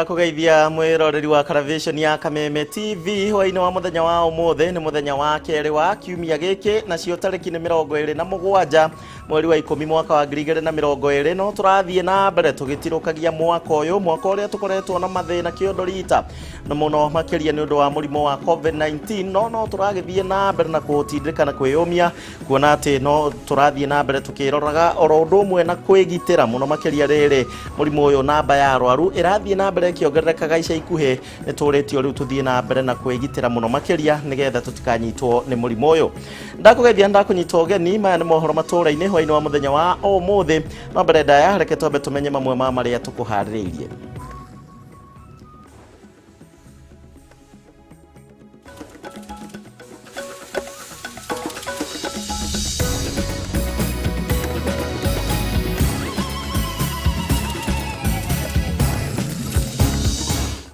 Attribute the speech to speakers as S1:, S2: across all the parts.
S1: Ndakũgeithia mwĩroreri wa Caravation ya Kameme TV hwainĩ wa mũthenya wa ũmũthĩ. Nĩ mũthenya wa kerĩ wa kiumia gĩkĩ, nacio tarĩki nĩ 27 mweri wa 10 mwaka wa 2020. No tũrathiĩ na mbere tũgĩtirũkagia mwaka ũyũ, mwaka ũrĩa tũkoretwo na mathĩna kĩondo rita na mũno makĩria nĩ ũndũ wa mũrimũ wa COVID-19. No tũragĩthiĩ na mbere na kũũtindĩka na kwĩyũmia, kuona atĩ no tũrathiĩ na mbere tũkĩroraga oro ũndũ ũmwe na kwĩgitĩra mũno makĩria rĩrĩ mũrimũ ũyũ namba ya arwaru ĩrathiĩ na mbere ĩkĩongererekaga. Ica ikuhĩ nĩ tũrĩtio rĩu tũthiĩ na mbere na kwĩgitĩra mũno makĩria nĩgetha tũtikanyitwo nĩ mũrimũ ũyũ. Ndakũgeithia, ndakũnyita ũgeni. Maya nĩ mohoro matũũra-inĩ hwainĩ wa mũthenya wa ũmũthĩ. No mbere ndaya, reke twambe tũmenye mamwe ma marĩa tũkũharĩrĩirie.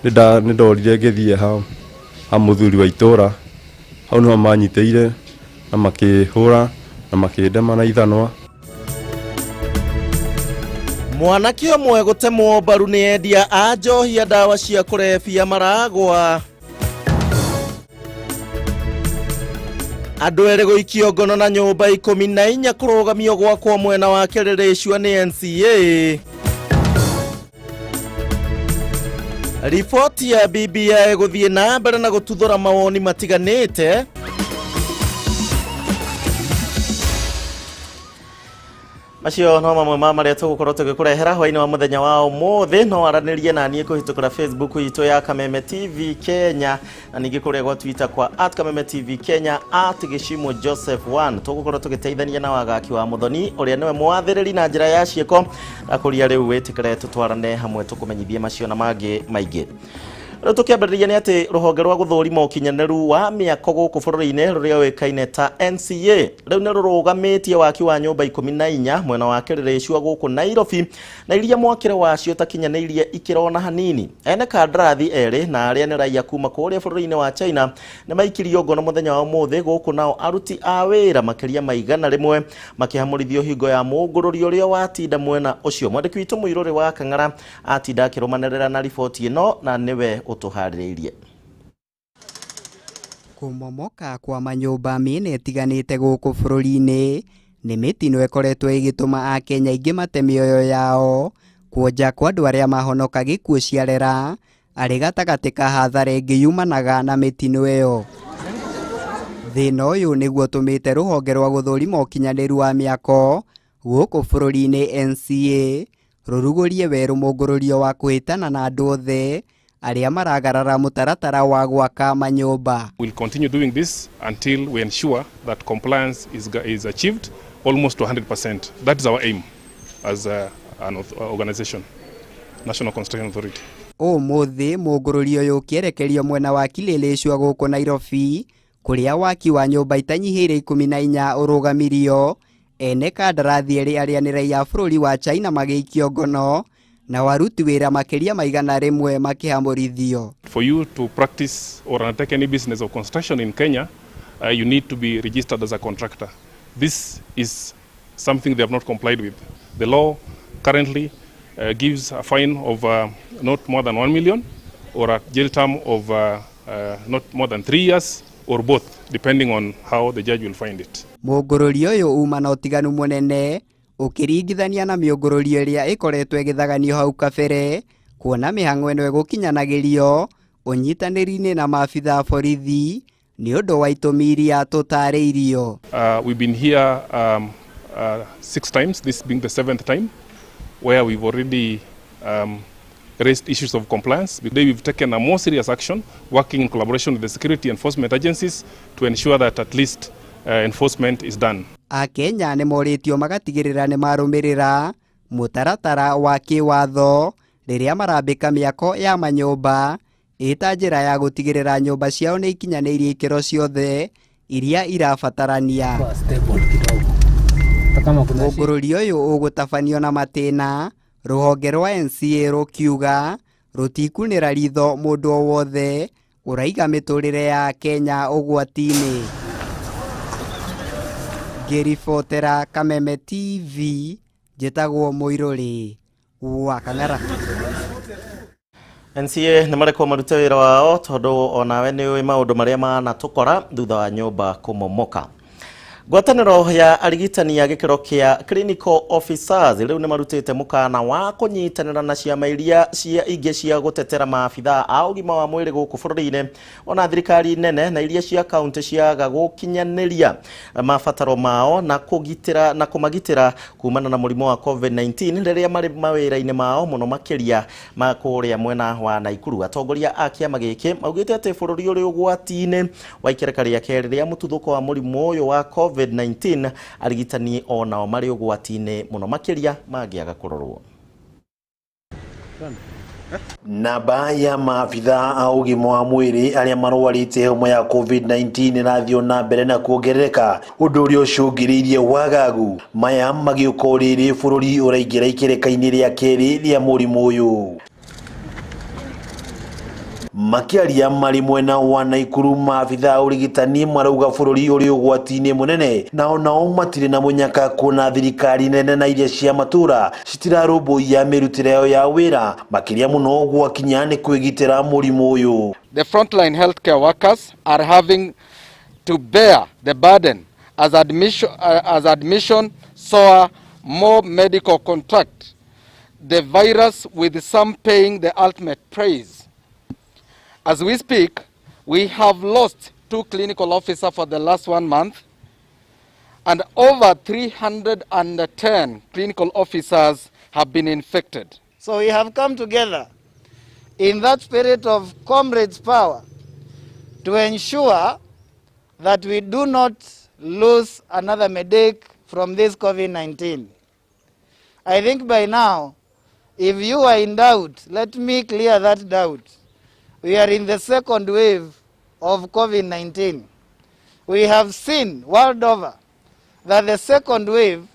S2: Nĩ ndorire ngĩthiĩ ha mũthuri wa itũra, hau nĩho manyitĩire na makĩhũra na makĩndema na ithanwa.
S1: Mwanake ũmwe gũtemwo mbaru nĩ endia a njohi ndawa cia kũrebia maragwa. Andũ erĩ gũikio ngono na nyũmba 14 kũrũgamio gwakwo mwena wa Kĩrĩrĩcua nĩ NCA. Riboti ya BBI gũthiĩ na mbere na gũtuthũra mawoni matiganĩte. Macio no mamwe ma marĩa tũgũkorwo tũgĩkũrehera hwainĩ wa mũthenya wa ũmũthĩ. No aranĩrie na niĩ kũhĩtũkĩra Facebook itũ ya Kameme TV Kenya, na ningĩ kũrĩa gwa Twitter kwa @KamemeTV Kenya, @GĩcimũJoseph1. Tũgũkorwo tũgĩteithania na Wagaki wa Mũthoni, ũrĩa nĩwe mwathĩrĩri na njĩra ya ciĩko. Akũria rĩu wĩtĩkĩre tũtwarane hamwe tũkũmenyithie macio na mangĩ maingĩ. Rĩu tũkĩambĩrĩria nĩ atĩ rũhonge rwa gũthũrima ũkinyanĩru wa mĩako gũkũ bũrũri-inĩ rũrĩa ũĩkaine ta NCA rĩu nĩ rũrũgamĩtie waki wa nyũmba 14 mwena wa Kĩrĩrĩcua gũkũ Nairobi, na iria mwakĩre wacio ũtakinyanĩirie ikĩro ona hanini. Ene kandarathi erĩ na arĩa nĩ raia kuma kũrĩa bũrũri-inĩ wa China nĩ maikirio ngono mũthenya wa ũmũthĩ gũkũ, nao aruti a wĩra makĩria ma 100 makĩhamũrithio hingo ya mũngũrũri ũrĩa watinda mwena ũcio. Mwandĩki witũ Mũirũrĩ wa Kang'ara atinda akĩrũmanĩrĩra na riboti ĩno na nĩwe ũtũharĩrĩirie.
S3: Kũmomoka kwa manyũmba mĩena ĩtiganĩte gũkũ bũrũri-inĩ nĩ mĩtino ĩkoretwo ĩgĩtũma Akenya aingĩ mate mĩoyo yao. Kuonja kwa andũ arĩa mahonoka gĩkuũ ciarera arĩ gatagatĩ ka hathara ĩngĩ yumanaga na mĩtino ĩyo. Thĩna ũyũ nĩguo ũtũmĩte rũhonge rwa gũthũrima ũkinyanĩru wa mĩako gũkũ bũrũri-inĩ NCA rũrugũrie werũ mũngũrũrio wa kũhĩtana na andũ othe arĩa maragarara mũtaratara wa gwaka manyũmba.
S4: We'll continue doing this until we ensure that compliance is achieved almost to 100%. That is our aim as an organization, National Construction Authority.
S3: Ũmũthĩ mũngũrũrio ũyũ ũkĩerekerio mwena wa Kileleshwa gũkũ Nairobi, kũrĩa waki wa nyũmba itanyihĩire 14 ũrũgamirio. Ene kandarathi erĩ arĩa nĩ raia a bũrũri wa China magĩikio ngono na waruti wĩra makĩria ma 100 makĩhamũrithio.
S4: For you to practice or undertake any business of construction in Kenya, you need to be registered as a contractor. This is something they have not complied with. The law currently gives a fine of not more than 1 million or a jail term of not more than 3 years or both, depending on how the judge will find it.
S3: Mũngũrũrio ũyũ uma na ũtiganu mũnene ũkĩringithania na mĩũngũrũrio ĩrĩa ĩkoretwo ĩgĩthaganio hau kabere, kuona mĩhang'o ĩno ĩgũkinyanagĩrio ũnyitanĩri-inĩ na maabitha a borithi nĩ ũndũ wa itũmi iria tũtarĩirio.
S4: We've been here 6 times, this being the 7th time, where we've already raised issues of compliance. Today we've taken a more serious action, working in collaboration with the security enforcement agencies to ensure that at least enforcement is done.
S3: Akenya nĩ morĩtio magatigĩrĩra nĩ marũmĩrĩra mũtaratara wa kĩwatho rĩrĩa marambĩka mĩako ya manyũmba ĩta njĩra ya gũtigĩrĩra nyũmba ciao nĩ ikinyanĩirie ikĩro ciothe iria irabatarania. Mũngũrũrio ũyũ ũgũtabanio na matĩna, rũhonge rwa NCA rũkiuga rũtikunĩra ritho mũndũ o wothe ũraiga mĩtũrĩre ya Kenya ũgwati-inĩ. Ngĩribotera Kameme TV, njĩtagwo Mũirũrĩ wa Kang'ara.
S1: NCA nĩ marekwo marute wĩra wao tondũ onawe nĩ ũĩ maũndũ marĩa manatũkora thutha wa nyũmba kũmomoka. Ngwatanĩro ya arigitani ya gĩkĩro kĩa clinical officers rĩu nĩ marutĩte mũkana wa kũnyitanĩra na ciama iria cia ingĩ cia gũtetera maabithaa a ũgima wa mwĩrĩ gũkũ bũrũri-inĩ, ona thirikari nene na iria cia kaunti ciaga gũkinyanĩria mabataro mao na kũgitĩra na kũmagitĩra kumana na mũrimũ wa COVID-19 rĩrĩa marĩ mawĩra-inĩ mao, mũno makĩria ma kũrĩa mwena wa Naikuru. Atongoria a kĩama gĩkĩ maugĩte atĩ bũrũri ũrĩ ũgwati-inĩ wa ikereka rĩa kerĩ rĩa mũtuthũko wa mũrimũ ũyũ wa COVID-19, arigitani onao marĩ ũgwati-inĩ mũno makĩria mangĩaga kũrorwo.
S5: Namba ya maabithaa a ũgima wa mwĩrĩ arĩa marwarĩte homa ya COVID-19 ĩrathiĩ na mbere na kuongerereka, ũndũ ũrĩa ũcũngĩrĩirie wagagu. Maya magĩũka o rĩrĩ bũrũri ũraingĩra ikereka-inĩ rĩa kerĩ rĩa mũrimũ ũyũ. Makĩaria marĩ mwena wa Naikuru, maabithaa a ũrigitani marauga bũrũri ũrĩ ũgwati-inĩ mũnene, nao nao matirĩ na mũnyaka kuona thirikari nene na iria cia matũra citirarũmbũiya mĩrutĩre yao ya wĩra, makĩria mũno gwakinya nĩ kwĩgitĩra mũrimũ ũyũ.
S6: The frontline healthcare workers are having to bear the burden as admission saw more medical contract the virus, with some paying the ultimate price. As we speak, we have lost two clinical officers for the last one month, and over 310 clinical officers have been infected.
S7: So we have come together in that spirit of comrades power to ensure that we do not lose another medic from this COVID-19. I think by now, if you are in doubt, let me clear that doubt. We are in the second wave of COVID-19. We have seen world over that the second wave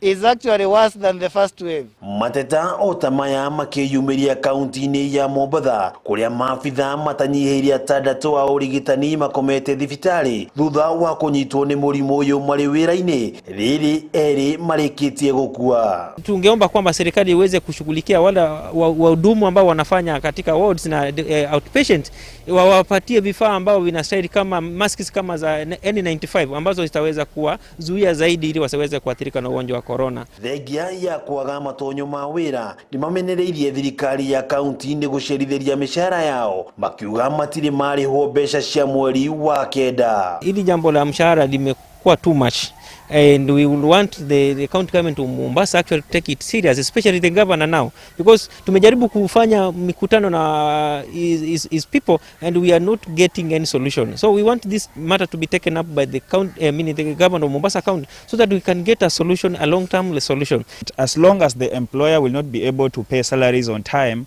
S7: is actually worse than the first wave.
S5: Mateta o ta maya makĩyumĩria kaunti-inĩ ya Mombatha, kũrĩa maabithaa matanyihĩirie atandatũ a ũrigitani makomete thibitarĩ thutha wa kũnyitwo nĩ mũrimũ ũyũ marĩ wĩra-inĩ, rĩrĩ erĩ marĩkĩtie gũkua.
S8: Tungeomba kwamba serikali iweze kushughulikia wale wahudumu ambao wanafanya katika wards na outpatient, wawapatie vifaa ambao vinastahili kama masks kama za N95 ambazo zitaweza kuwazuia zaidi ili wasiweze kuathirika na ugonjwa wa corona.
S5: Thengia ya kwaga matonyo ma wĩra, nĩ mamenereirie thirikari ya kaunti nĩ gũcerithĩria mĩshahara yao, makiuga matirĩ marĩhwo mbeca cia mweri wa kenda.
S8: Hili jambo la mshahara limekuwa too much and we will want the county government of Mombasa actually to take it serious, especially the governor now, because tumejaribu kufanya mikutano na his people and we are not getting any solution. So we want this matter to be taken up by the county, I mean the governor of Mombasa County, so that we can get a solution, a long-term solution.
S9: As long as the employer will not be able to pay salaries on time,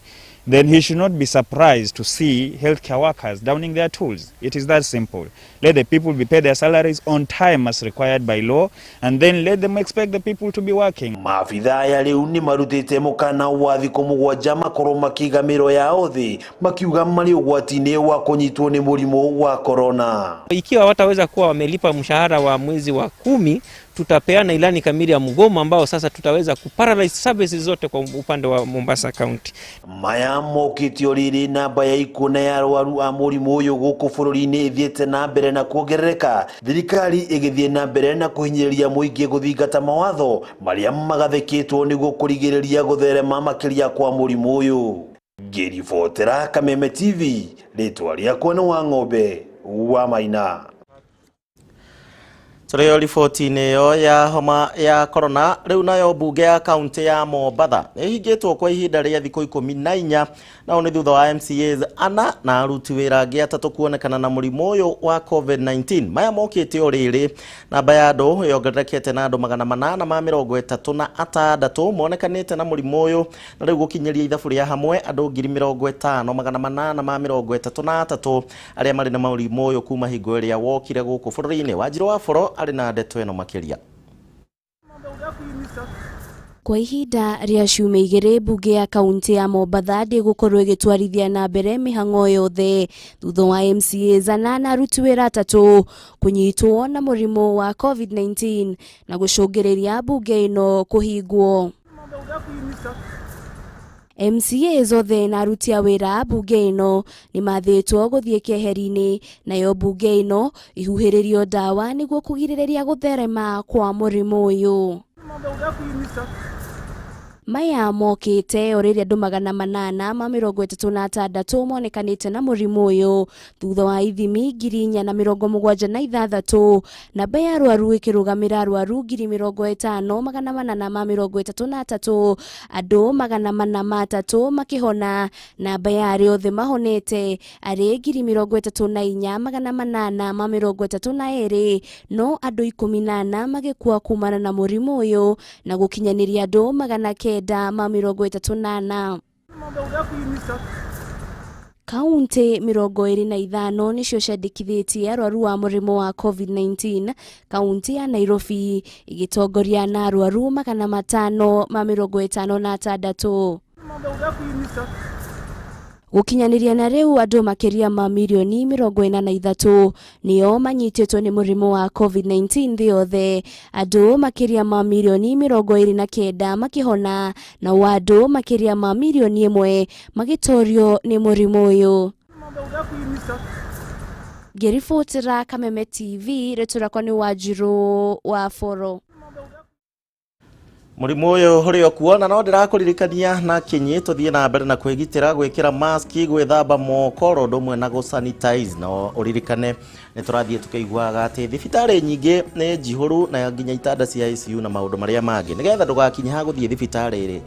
S9: then he should not be surprised to see healthcare workers downing their tools. It is that simple. Let the people be paid their salaries on time as required by law, and then let them expect the people to be working.
S5: Maabithaa aya rĩu nĩ marutĩte mũkana wa thikũ 7 makorwo makĩiga mĩro yao thĩ, makiuga marĩ ũgwati-inĩ wa kũnyitwo nĩ mũrimũ wa korona.
S8: Ikiwa wataweza kuwa wamelipa mshahara wa mwezi wa 10, tutapeana ilani kamili ya mgomo ambao sasa tutaweza kuparalyze services zote kwa upande wa Mombasa County.
S5: Maya mokĩte o rĩrĩ namba ya ikuũ na ya arwaru a mũrimũ ũyũ gũkũ bũrũri-inĩ ĩthiĩte na mbere na kuongerereka, thirikari ĩgĩthiĩ na mbere na kũhinyĩrĩria mũingĩ gũthingata mawatho marĩa magathĩkĩtwo nĩguo kũrigĩrĩria gũtherema makĩria kwa mũrimũ ũyũ. Ngĩribotera Kameme TV, rĩtwa rĩakwa nĩ wa Ng'ombe wa Maina.
S1: Tũrĩo riboti-inĩ ĩyo ya homa ya corona, rĩu nayo mbunge ya kaunti ya Mombatha ĩhingĩtwo kwa ihinda rĩa thikũ 14, nao nĩ thutha wa MCAs ana na aruti wĩra angĩ atatũ kuonekana na mũrimũ ũyũ wa COVID-19. Maya mokĩte o rĩrĩ namba ya andũ yongererekete na andũ 836 monekanĩte na mũrimũ ũyũ, na rĩu gũkinyĩria ithabu rĩa hamwe andũ 50,833 arĩa marĩ na mũrimũ ũyũ kuma hingo ĩrĩa wokire gũkũ bũrũri-inĩ. Wanjirũ wa Boro arĩ na ndeto ĩno makĩria.
S10: Kwa ihinda rĩa ciumia 2, mbunge ya kaunti ya Mombatha ndĩgũkorwo ĩgĩtwarithia na mbere mĩhang'o yothe thutha wa MCAs ana na aruti wĩra atatũ kũnyitwo na mũrimũ wa COVID-19 na gũcũngĩrĩria mbunge ĩno kũhingwo. MCAs othe na aruti a wĩra a mbunge ĩno nĩmathĩtwo gũthiĩ keheri-inĩ nayo mbunge ĩno ihuhĩrĩrio ndawa nĩguo kũgirĩrĩria gũtherema kwa mũrimũ ũyũ. Maya mokĩte o rĩrĩa andũ 836 monekanĩte na mũrimũ ũyũ thutha wa ithimi 4,076 namba ya arwaru ĩkĩrũgamĩra arwaru 50,833 andũ 403 makĩhona namba ya arĩa othe mahonete arĩ 34,832 no andũ 14 magĩkua kumana na mũrimũ ũyũ na gũkinyanĩria andũ 934. Kaunti 25 nicio ciandĩkithĩtie arwaru a mũrimũ wa COVID-19, kaunti ya Nairobi ĩgĩtongoria na arwaru 556. Gũkinyanĩria na rĩu andũ makĩria ma mirioni 43 nĩo manyitĩtwo nĩ mũrimũ wa COVID-19 thĩ yothe, andũ makĩria ma mirioni 29 makĩhona na andũ makĩria ma mirioni 1 magĩtorio nĩ mũrimũ ũyũ. Ngĩribotera Kameme TV, rĩtwa rĩakwa nĩ Wanjirũ wa Boro.
S1: Mũrimũ ũyũ ũrĩ o kuo na no ndĩrakũririkania na kinyi tũthiĩ na mbere na kwĩgitĩra gwĩkĩra maski, gwĩthamba moko oro ũndũ ũmwe na gũ-sanitize. No ũririkane nĩ tũrathiĩ tũkĩiguaga atĩ thibitarĩ nyingĩ nĩ njihũru na nginya itanda cia ICU na maũndũ marĩa mangĩ, nĩgetha ndũgakinye ha gũthiĩ thibitarĩ rĩ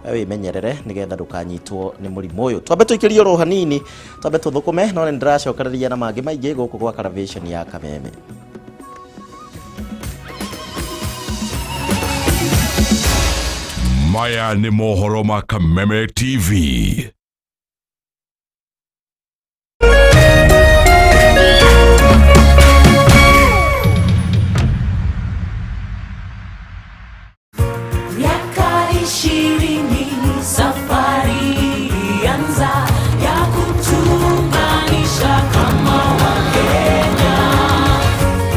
S1: wĩmenyerere nĩgetha ndũkanyitwo nĩ mũrimũ ũyũ. Twambe tũikĩrie oro hanini, twambe tũthũkũme, no nĩ ndĩracokereria na mangĩ maingĩ gũkũ gwa Caravation ya Kameme.
S11: Maya nĩ mohoro ma Kameme TV.
S12: Miaka 20 safari ilianza ya kutuunganisha kama Wakenya.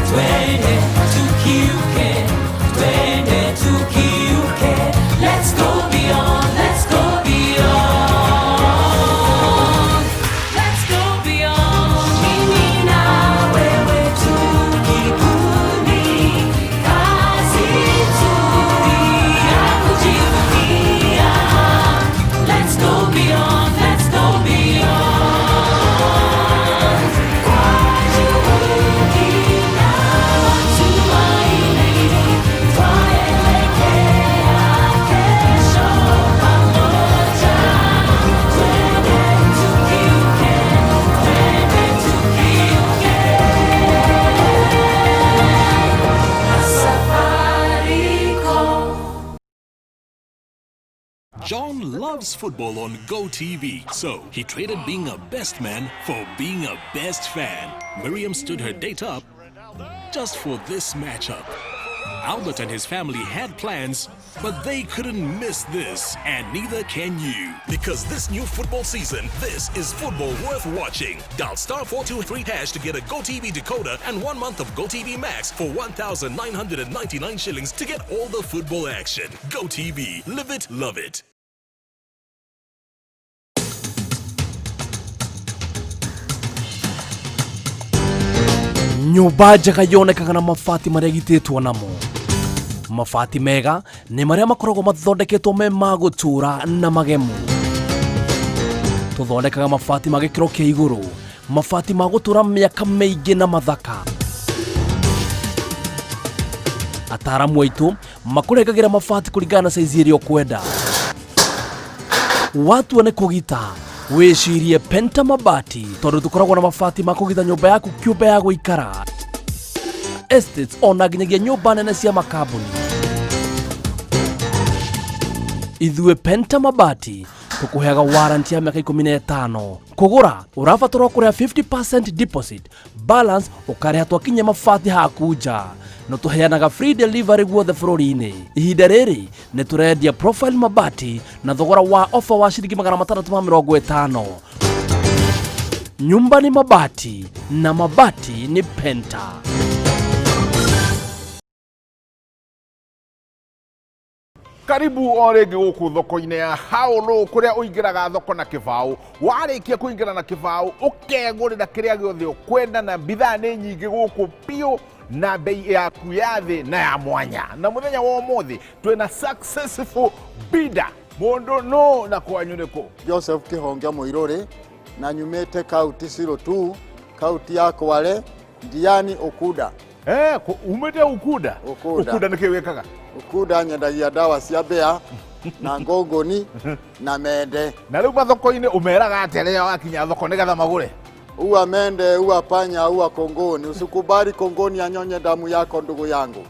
S12: Twende tukiuke, twende tukiuke. Let's go beyond, let's go beyond. Let's go beyond. Mimi na wewe tukikuni, kazi nzuri ya kujivunia. Let's go beyond, let's go beyond. Kwa juhudi na matumaini, twaelekea kesho pamoja. Twende tukiuke, twende tukiuke. Safaricom.
S13: John loves football on GoTV, so he traded being a best man for being a best fan. Miriam stood her date up just for this matchup. Albert and his family had plans, but they couldn't miss this, and neither can you. Because this new football season, this is football worth watching. Dial star 423 hash to get a GoTV decoder and 1 month of GoTV Max for 1,999 shillings to get all the football action. GoTV, live it, love it.
S14: Nyũmba njega yonekaga na mabati marĩa ĩgitĩtwo namo. Mabati mega nĩ marĩa makoragwo mathondeketwo me ma gũtũũra na magemu. Tũthondekaga mabati ma gĩkĩro kĩa igũrũ, mabati ma gũtũũra mĩaka mĩingĩ na mathaka. Ataaramu aitũ makũrengagĩra mabati kũringana na saizi ĩrĩa ũkwenda. Watua nĩ kũgita, wĩcirie Penta Mabati, tondũ tũkoragwo na mabati ma kũgita nyũmba yaku kĩũmbe ya gũikara, estates ona nginyagia nyũmba nene cia makambuni. Ithuĩ Penta Mabati tũkũheaga warranty ya mĩaka 15. Kũgũra ũrabatarwo kũrĩha 50% deposit, balance ũkarĩha twakinyia mabati haku nja. No tũheanaga free delivery guothe bũrũri-inĩ. Ihinda rĩrĩ nĩ tũrendia profile mabati na thogora wa ofa wa ciringi 650. Nyumba ni mabati na mabati ni Penta.
S15: Karibu o rĩngĩ gũkũ thoko-inĩ ya Haũlũ kũrĩa ũingĩraga thoko na kĩbaũ. Warĩkia kũingĩra na kĩbaũ ũkegũrĩra kĩrĩa gĩothe ũkwenda na bidhaa nĩ nyingĩ gũkũ biũ na bei yaku ya thĩ na ya mwanya. Na mũthenya wa ũmũthĩ twĩna successful bidder mũndũ no na kwanyu nĩ kũ?
S16: Joseph Kihonge Muiruri na nyumĩte kaunti 02 kaunti ya Kwale, Ndiani, Ukuda.
S15: Umĩte Ukuda?
S16: Ukuda.
S15: Ukuda nĩkĩ wĩkaga?
S16: Ukuda nyendagia ndawa cia mbĩa na ngongoni na mende.
S15: Na rĩu mathoko-inĩ ũmeraga atĩa rĩrĩa wakinya thoko nĩgetha magũre?
S16: Ua mende, ua panya, ua kongoni. Usikubali kongoni anyonye damu yako ndugu yangu.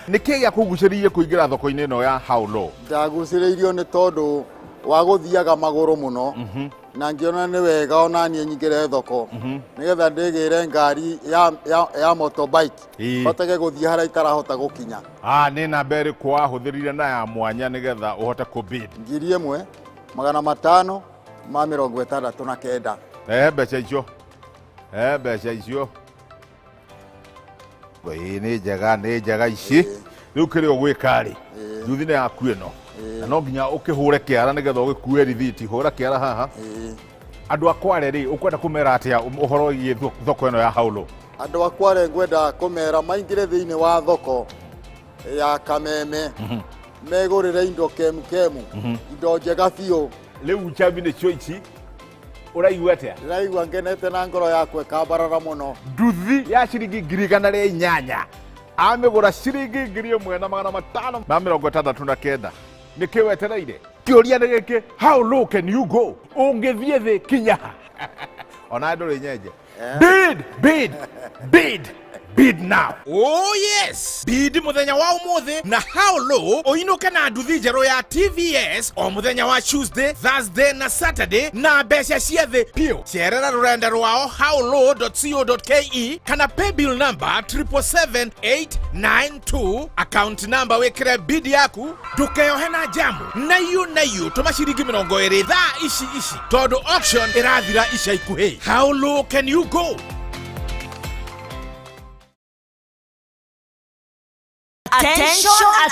S15: Nĩkĩ gĩakũgucĩrĩirie kũingĩra thoko-inĩ ĩno ya Haũlũ?
S16: Ndagucĩrĩirio nĩ tondũ wa gũthiaga magũrũ mũno na ngĩona nĩ wega ona niĩ nyingĩre thoko nĩgetha ndĩgĩre ngari ya motorbike hotage gũthiĩ harĩa itarahota gũkinya.
S15: Nĩ namba ĩrĩkũ wahũthĩrire na ya mwanya nĩgetha ũhote kũbid?
S16: 1569.
S15: Mbeca icio. Mbeca icio. Ĩĩ nĩ njega ici. Rĩu kĩrĩa ũgwĩka rĩ, nduthi nĩ yaku ĩno. Na no nginya ũkĩhũre kĩara nĩgetha ũgĩkue rithiti. Hũra kĩara haha. Andũ a Kwale rĩ, ũkwenda kũmera atĩa ũhoro wĩgiĩ thoko ĩno ya Haũlũ?
S16: Andũ a Kwale ngwenda kũmera maingĩre thĩinĩ wa thoko ya Kameme megũrĩre indo kemukemu, indo njega biũ.
S15: Rĩu njambi nĩcio ici, ũraigua atĩa?
S16: Ndĩraigua ngenete na ngoro yakwa ĩkambarara mũno.
S15: Nduthi ya ciringi 108,000 amĩgũra ciringi 1569. Nĩkĩ wetereire? Kĩũria nĩ gĩkĩ, how low can you go? Ũngĩthiĩ thĩ kinya ha? Ona ndũrĩ nyenje. Bid, bid, bid, bid now.
S17: Oh yes, bid muthenya wa umuthi na how low uinuke na nduthi njerũ ya TVS o muthenya wa Tuesday, Thursday na Saturday na mbeca cia thĩ piũ. Cerera rũrenda rwao howlow.co.ke kana paybill number 777892, account number wikire bid yaku, ndukeyohe na jamu na iũ na iũ tũma ciringi 20 thaa ici ici tondũ auction ĩrathira ica ikuhĩ. How low can you go?
S18: Attention,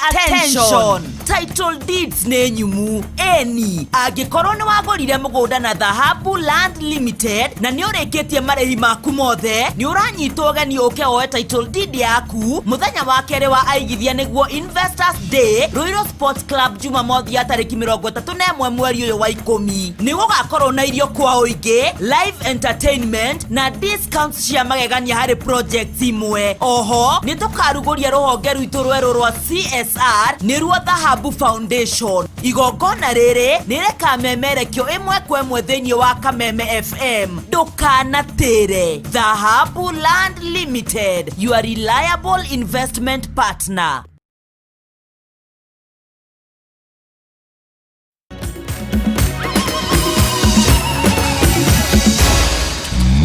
S18: attention. Title deeds nĩ nyumu eni angĩkorwo nĩ wagũrire mũgũnda na Dhahabu Land Limited na nĩ ũrĩkĩtie marĩhi maku mothe, nĩ ũranyitwo ũgeni ũke woe title deed yaku mũthenya wa kerĩ wa aigithia nĩguo Investors Day, Ruiru Sports Club, Jumamothi ya tarĩki 31 mweri ũyũ wa 10. Nĩ gũgakorwo na irio kwa ũingĩ, live entertainment na discounts cia magegania harĩ projects imwe. Oho nĩ tũkarugũria rũhonge rwitũ rwerũ rwa CSR nĩruo Dhahabu Foundation. Igongona rĩrĩ nĩ rĩkamemerekio ĩmwe kwa ĩmwe thĩinĩ wa Kameme FM. Ndũkanatĩre. Dhahabu Land Limited, your reliable investment partner.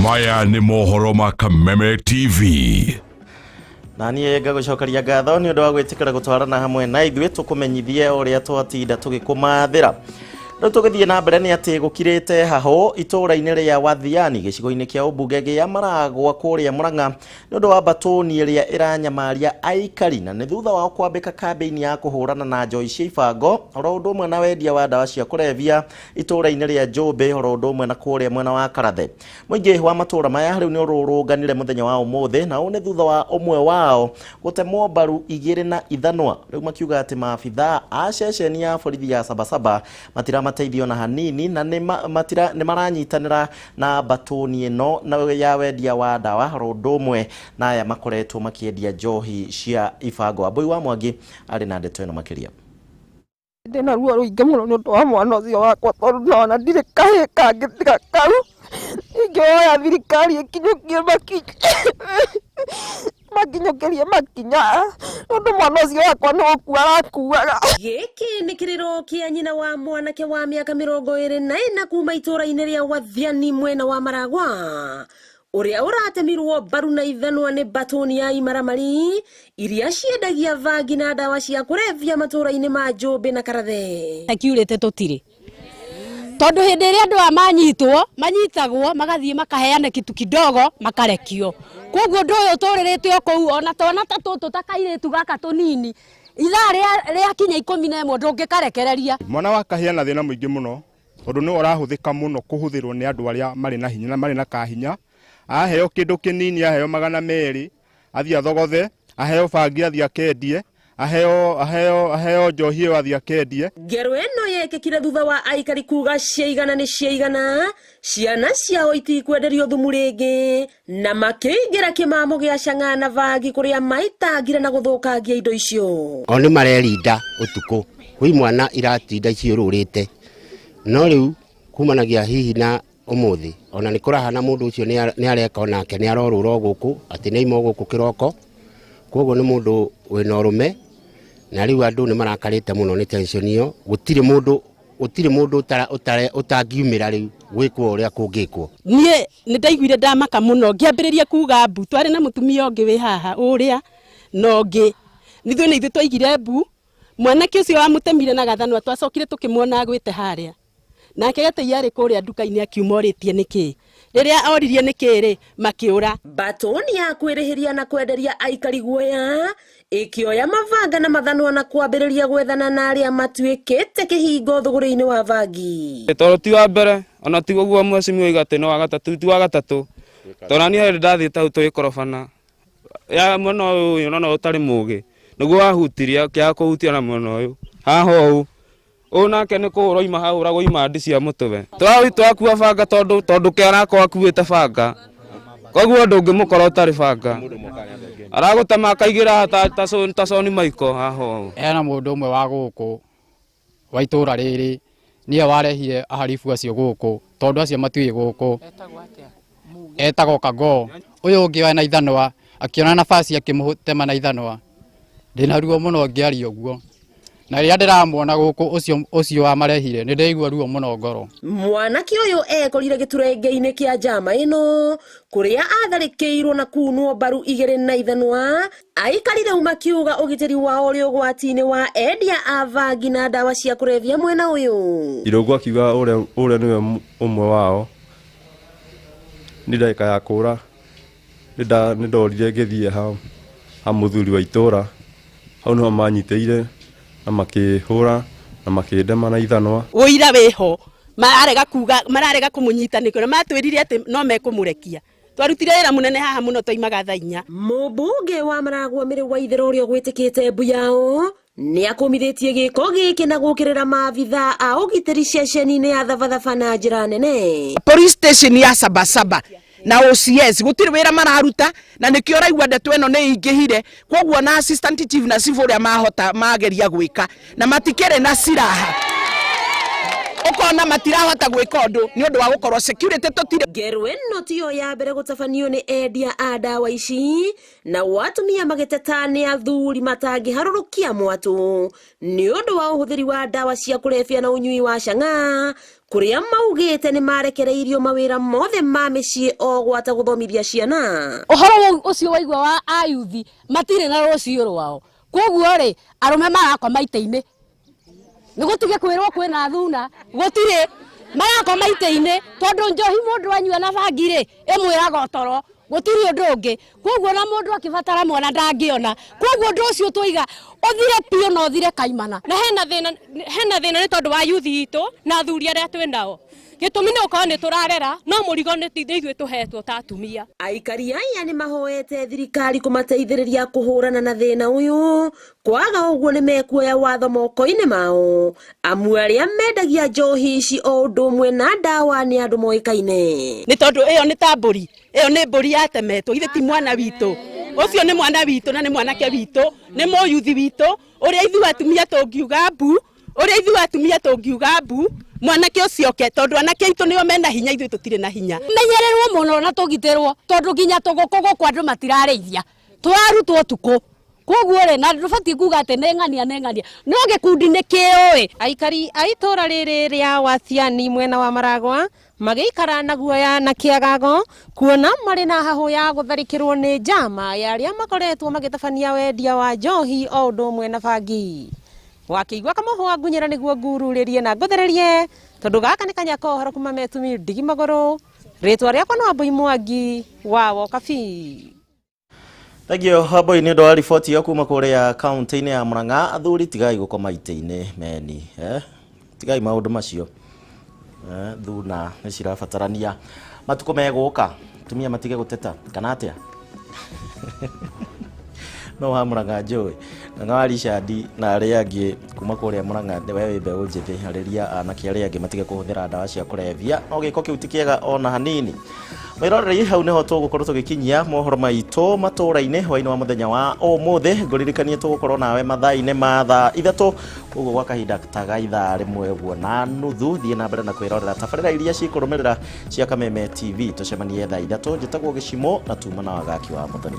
S11: Maya nĩ mohoro ma Kameme TV.
S1: Na niĩ ngagũcokeria ngatho nĩ ũndũ wa gwĩtĩkĩra gũtwarana hamwe na ithuĩ tũkũmenyithie ũrĩa twatinda tũgĩkũmathĩra. Rĩu tũgĩthiĩ na mbere nĩ atĩ gũkirĩte hahũ itũũra-inĩ rĩa Wathiani gĩcigo-inĩ kĩa ũmbunge gĩa Maragwa kũrĩa Murang'a nĩ ũndũ wa mbatũni ĩrĩa ĩranyamaria aikari na nĩ thutha wao kwambĩka kambĩini ya kũhũrana na njohi cia ibango oro ũndũ ũmwe na wendia wa ndawa cia kũrebia itũũra-inĩ rĩa Njũmbĩ oro ũndũ ũmwe na kũrĩa mwena wa Karathe. Mũingĩ wa matũũra maya rĩu nĩ ũrũrũnganire mũthenya wa ũmũthĩ na ũũ nĩ thutha wa ũmwe wao gũtemwo mbaru 2 na ithanwa. Rĩu makiuga atĩ maabithaa a ceceni ya borithi ya Sabasaba matira mateithio na hanini na nĩ maranyitanĩra na mbatũni ĩno na ya wendia wa ndawa oro ũndũ ũmwe na aya makoretwo makĩendia njohi cia ibango. Ambui wa Mwangi arĩ na ndeto ĩno makĩria.
S19: Ndĩna ruo rũingĩ mũno nĩ ũndũ wa mwana ũcio wakwa tondũ nona ndirĩ kahĩĩ kangĩ tiga kau. Ingĩhoya thirikari ĩkinyũkie makinya makinyũkĩrie makinya tondũ mwana ũcio wakwa nĩ gũkua arakuaga.
S20: Gĩkĩ nĩ kĩrĩro kĩa nyina wa mwanake wa mĩaka 24 kuma itũũra-inĩ rĩa Wathiani mwena wa Maragwa ũrĩa ũratemirwo mbaru na ithanwa nĩ mbatũni ya imaramari iria ciendagia bangi na ndawa cia kũrebia matũũra-inĩ ma Njũmbĩ na Karathe.
S21: Akiurĩte tũtirĩ Tondu hindi ĩrĩa andũ aya manyitwo manyitagwo magathiĩ makaheana kitu kidogo makarekio. Koguo ũndũ ũyũ ũtũrĩrĩte o kũu ona twana ta tũtũ ta kairĩtu gaka tũnini ithaa rĩa kinya 11 ndũngĩkarekereria.
S22: Mwana wa kahĩa na thĩna mũingĩ mũno tondũ nĩwe ũrahũthĩka mũno kũhũthĩrwo nĩ andũ arĩa marĩ na hinya na marĩ na kahinya. Aheo kĩndũ kĩnini, aheo 200 athiĩ athogothe, aheo bangi athiĩ akendie, aheo njohi ĩyo athiĩ akendie.
S20: Ngero ĩno yekĩkire thutha wa aikari kuga ciaigana nĩ ciaigana, ciana ciao itikwenderio thumu rĩngĩ na makĩingĩra kĩmamo gĩa cang'a na bangi kũrĩa maitangire na gũthũkangia indo icio.
S23: O nĩ marerinda ũtukũ kwĩ mwana iratinda ciũrũrĩte, no rĩu kumanagia hihi na ũmũthĩ ona nĩ kũrahana mũndũ ũcio nĩ areka onake nĩ arorũra gũkũ atĩ nĩ aima gũkũ kĩroko, koguo nĩ mũndũ wĩna ũrũme na rĩu andũ nĩ marakarĩte mũno nĩ tension ĩyo. Gũtirĩ mũndũ ũtangiumĩra rĩu gwĩkwo ũrĩa kũngĩkwo.
S21: Niĩ nĩ ndaiguire ndamaka mũno ngĩambĩrĩria kuga mbu. Twarĩ na mũtumia ũngĩ wĩ haha ũrĩa na ũngĩ, ithuĩ nĩ ithuĩ twaigire mbu. Mwanake ũcio wamũtemire na gathanwa twacokire tũkĩmuona agwĩte harĩa, nake Gatei arĩ kũrĩa nduka-inĩ akiuma orĩtie nĩkĩ. Rĩrĩa oririe nĩkĩ rĩ, makĩũra.
S20: Batoni ya kwĩrĩhĩria na kwenderia aikari guoya ĩkĩoya mabanga na mathanwa na kwambĩrĩria gwethana na arĩa matuĩkĩte kĩhingo thũgũrĩ-inĩ wa bangi.
S24: Tondũ ti wa mbere ona ti ũguo mheshimiwa oiga atĩ no wa gatatũ, ti wa gatatũ, tondũ naniĩ hĩndĩ ndathiĩte hau tũgĩkorobana ya mwena ũyũ ũyũ no ũtarĩ mũgĩ nĩguo wahutirie kĩaga kũhutia na mwena ũyũ haha ũũ ũyũ nake nĩ kũhũrwo ima hahũragwo imandi cia mũtwe. Twakua banga tondũ ke arakorwo akuĩte banga, koguo ndũngĩmũkora ũtarĩ banga, aragũtema akaigĩra ta coni maiko haha ũũ.
S25: Hena mũndũ ũmwe wa gũkũ wa itũra rĩrĩ nĩwe warehire aharibu acio gũkũ tondũ acio matiũĩ gũkũ, etagwo Kago. Ũyũ ũngĩ wena ithanwa akĩona nafasi akĩmũtema na ithanwa. Ndĩna ruo mũno ngĩaria ũguo, na rĩrĩa ndĩramuona gũkũ ũcio wamarehire nĩ ndĩraigua ruo mũno ngoro.
S20: Mwanake ũyũ ekorire gĩturenge-inĩ kĩa njama ĩno kũrĩa atharĩkĩirwo na kunwo mbaru 2 na ithanwa. Aikari rĩu makiuga ũgitĩri wao ũrĩ ũgwati-inĩ wa endia a bangi na ndawa cia kũrebia mwena ũyũ.
S2: Irũngũ akiuga ũrĩa nĩwe ũmwe wao nĩ ndagĩka ya kũra nĩ ndorire ngĩthiĩ ha mũthuri wa itũra, hau nĩho manyitĩire na makĩhũra na makĩndema na ithanwa.
S21: Ũira wĩho mararega kuga, mararega kũmũnyita nĩkĩo na matwĩrire atĩ no mekũmũrekia. Twarutire wĩra mũnene haha mũno twaimaga thaa 4.
S20: Mũmbunge wa Maragwa Mĩrĩ wa Itherũ ũrĩa ũgwĩtĩkĩte mbu yao nĩ akũmithĩtie gĩko gĩkĩ na gũkĩrĩra maabitha a ũgitĩri ceceni-inĩ ya Thabathaba na njĩra nene.
S26: Police station ya Sabasaba na OCS gũtirĩ wĩra mararuta na nĩkĩo ũraigua ndeto ĩno nĩ ĩingĩhire, koguo na assistant chief na civil ũrĩa mahota mageria gwĩka na matikĩrĩ na silaha, ũkona matirahota gwĩka ũndũ nĩ ũndũ wa gũkorwo security tũtirĩ.
S20: Ngero ĩno tiyo ya mbere gũtabanio nĩ endia a ndawa ici na atumia magĩteta nĩ athuri matangĩharũrũkia mwatũ nĩ ũndũ wa ũhũthĩri wa ndawa cia kũrebia na ũnyui wa cang'a kũrĩa maugĩte nĩ marekereirio mawĩra mothe ma mĩciĩ o gwata gũthomithia ciana.
S21: Ũhoro ũcio waigua wa ayuthi matirĩ na rũciũ rwao, koguo rĩ arũme marakoma itĩ-inĩ nĩ gũtige kwĩrwo kwĩna thuna, gũtirĩ marakoma itĩ-inĩ tondũ njohi mũndũ anyua na bangi rĩ ĩmwĩraga ũtoro, gũtirĩ ũndũ ũngĩ, koguo na mũndũ akĩbatara mwana ndangĩona, koguo ũndũ ũcio tũiga ũthire biũ na ũthire kaimana.
S27: Na hena thĩna nĩ tondũ wa yuthi itũ na athuri arĩa twĩ nao, gĩtũmi nĩ gũkorwo nĩ tũrarera no mũrigo nĩ ithuĩ tũhetwo ta atumia.
S20: Aikari aya nĩ mahoete thirikari kũmateithĩrĩria kũhũrana na thĩna ũyũ, kwaga ũguo nĩ mekuoya watho moko-inĩ mao amu arĩa mendagia njohi ici o ũndũ ũmwe na ndawa nĩ andũ moĩkaine.
S21: Nĩ tondũ ĩyo nĩ ta mbũri, ĩyo nĩ mbũri yatemetwo, ithe ti mwana witũ, ũcio nĩ mwana witũ na nĩ mwanake witũ, nĩ mũyuthi witũ ũrĩa ithuĩ atumia tũngiuga mbu, ũrĩa ithuĩ atumia tũngiuga mbu mwanake ũcio oke, tondũ anake aitũ nĩo mena hinya, ithuĩ tũtirĩ na hinya. Menyererwo mũno na tũgitĩrwo tondũ nginya tũgũkũ gũkũ andũ matirarĩithia, tũrarutwo ũtukũ, koguo rĩ na ndũbatiĩ kuga atĩ nĩ ng'ania nĩ ng'ania, no gĩkundi nĩ kĩũĩ.
S27: Aikari a itũra rĩrĩ rĩa Wathiani mwena wa Maragwa magĩikara na guoya na kĩagago kuona marĩ na hahũ ya gũtharĩkĩrwo nĩ njama ya arĩa makoretwo magĩtabania wendia wa njohi o ũndũ ũmwe na bangi. Wakĩigua kamũhwa ngunyĩra nĩguo ngururĩrie na ngũthererie, tondũ gaka nĩ kanya ka ũhoro kuma metumi ndigi magũrũ. Rĩtwa rĩakwa no Wambui Mwangi wa Wokabi.
S1: Thank you Wambui nĩ ũndũ wa riboti ĩyo kuma kũrĩa kaunti-inĩ ya Murang'a. Athuri tigai gũkoma itĩ-inĩ meni, eh? Tigai maũndũ macio, eh, thuna nĩ cirabatarania matukũ megũka, atumia matige gũteta kana atĩa? No wa Murang'a njũĩ Ng'ang'a wa Richard na arĩa angĩ kuma kũrĩa Murang'a, we wĩ mbeũ njĩthĩ, arĩria anake arĩa angĩ matige kũhũthĩra ndawa cia kũrebia, no gĩko kĩu ti kĩega ona hanini. Mwĩroreri, hau nĩho tũgũkorwo tũgĩkinyia mohoro maitũ matũra-inĩ hwaĩ-inĩ wa mũthenya wa ũmũthĩ. Ngũririkanie tũgũkorwo nawe mathaa-inĩ ma thaa 3, koguo gwa kahinda ta ga ithaa rĩmwe ũguo na nuthu. Thiĩ na mbere na kwĩrorera tabarĩra iria cikũrũmĩrĩra cia Kameme TV. Tũcemanie thaa 3. Njĩtagwo Gĩcimo na tuma na Wagaki wa Mũthoni.